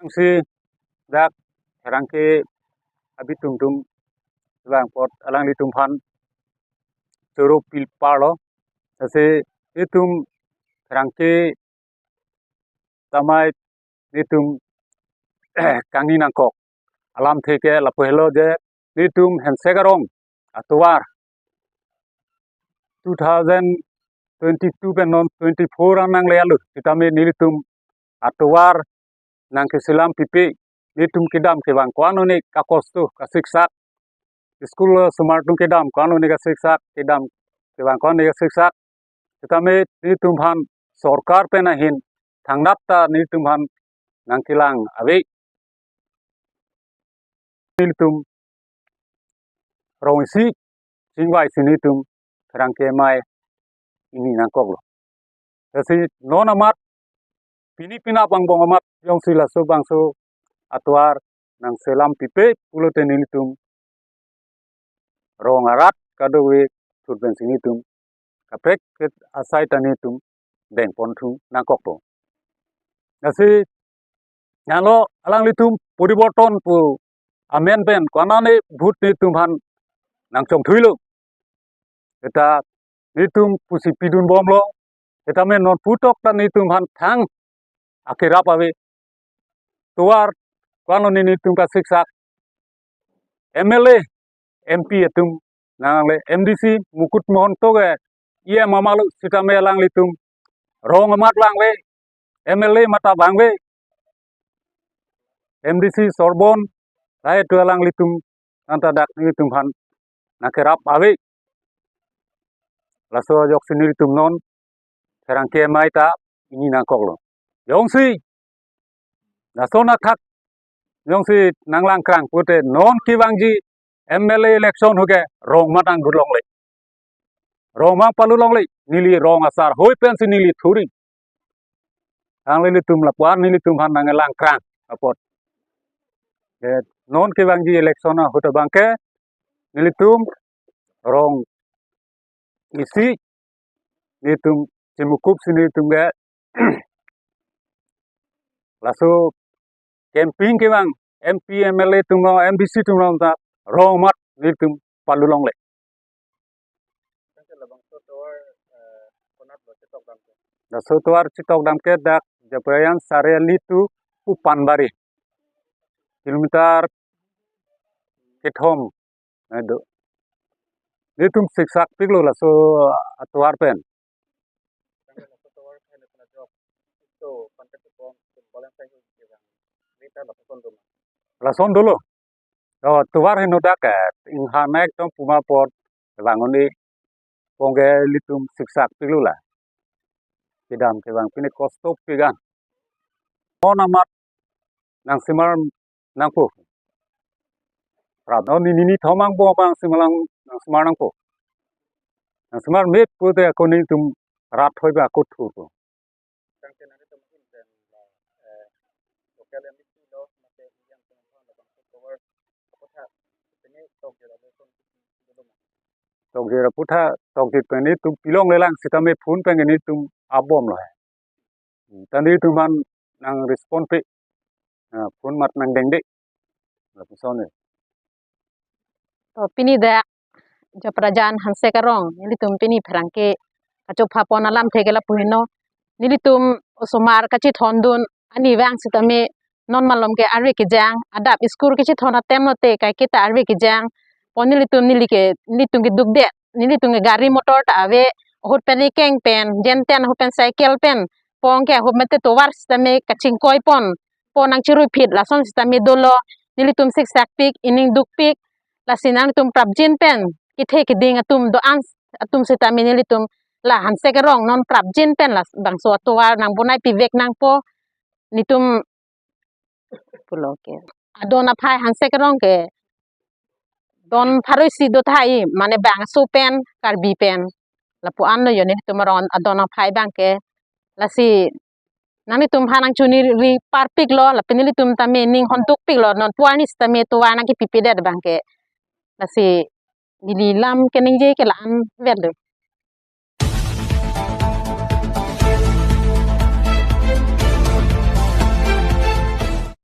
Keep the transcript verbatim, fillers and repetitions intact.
Si dak pherangke abitum tum vang apot alanglitum aphan choro pil parlo. Lasi itum pherangke tamai itum kangni nangkok alamthe ke lapu helo je itum Hensek Arong atovar two thousand twenty-two pen non twenty-four an nangle alu sitame nelitum atovar nangkeselam pipe, nelitum kedam kevang ko-an oni kakosto kasiksak, school osomar atum kedam ko-an oni kasiksak, kedam kevang ko-an oni kasiksak. Sitame nelitum aphan sorkar pen ahin thangnat ta nelitum aphan nangkelang ave. Nelitum rong isi chingvai si nelitum pherangke amei ingni nangkoklo. Lasi non amat pini penap angbong amat jongsi laso bangso atovar nangselam pipe pulote nelitum rong arat kadokave thurpen si nelitum kaprek asai ta nelitum dengpon thu nangkokpo. Lasi nalo alanglitum poriborton pu amen pen ko-an oni vote nelitum aphan nangchongthuilo. Seta nelitum pusi pidunbomlo. Seta amen non putok ta nelitum aphan thang akerap ave. Tovar ko-an oni nelitum kasiksak. M L A, M P atum nangle, M D C Mukut Mahanta ke E M amalo sitame alanglitum rong amat vangve, M L A mata vangve, M D C Sorbon, lahai atum alanglitum anta dak nelitum aphan nangkerap ave. Laso ajoksi nelitum non pherangke amei ta ingni nangkoklo. Jongsi lason athak jongsi nanglang krang pute non kevangji M L A election ahut ke rong amat nangdut longle. Rong amat palut longle. Neli rong asar hoi pensi neli thuri. Nanglitum lapu-an nelitum aphan nanglang krang apot. Eh, non kevangji election ahut abangke nelitum rong isi nelitum chimukup si nelitum ke laso campaign kevang M P, M L A atum, M D C atum ta rong amat nelitum palut longle. Laso tovar chetok dam ke dak Japrajan Chariali to Upanbari, kilometer kethom nai do. Nelitum siksak piklo laso atovar pen. Lason dolo. Oh, tovar heno dak ke inghan ekdom puma apot vang oni pongke nelitum siksak piklo la. Kedam kevang pine kosto pik an. Non amat nangsemar nangpo. Prap non nini ni thomang bo abang semar nang, nangsemar nangpo. Nangsemar me pute ako nelitum rat hoi ba ako thurpo. Tokjir aphuthak tokjir pen nelitum pilonglelang sitame phone pen nelitum abomlo. Hmm, ta nelitum aphan nang respond pe. Ah, phone mat nangdengde. Lapuson e. To pini dak Japrajan Hensek Arong, nelitum pini pherangke kachopha pon alamthe ke lapu heno. Nelitum osomar kachethondun ani vang sitame non malom ke arve kejang, adap school kachethon atem lote kaiketa arve kejang. Pon nelitum neli ke, nelitum keduk det, nelitum ke gari motor ta ave, ahut pen ekeng pen, jenten ahut pen cycle pen, pongke ahut mate tovar sitame kachingkoi pon, pon nangchirui phit lason sitame dolo, nelitum siksak pik, ining duk pik, lasi nangtum prapjin pen, kethe keding atum do-an atum sitame nelitum la Hensek Arong non prapjin pen la bangso atovar nangbonai pivek nangpo, nelitum pulo ke. Adon aphai Hensek Arong ke don pharo isi do tahai, mane bangso pen, Karbi pen. Lapu-an lo yo nelitum arong adon aphai abangke. Lasi nanglitum aphan nangchoniri parpiklo, lapen nelitum tame ninghon duk piklo, non puarni sitame tovar nangkepipedet abangke. Lasi neli lam keningje ke la-an vet lo.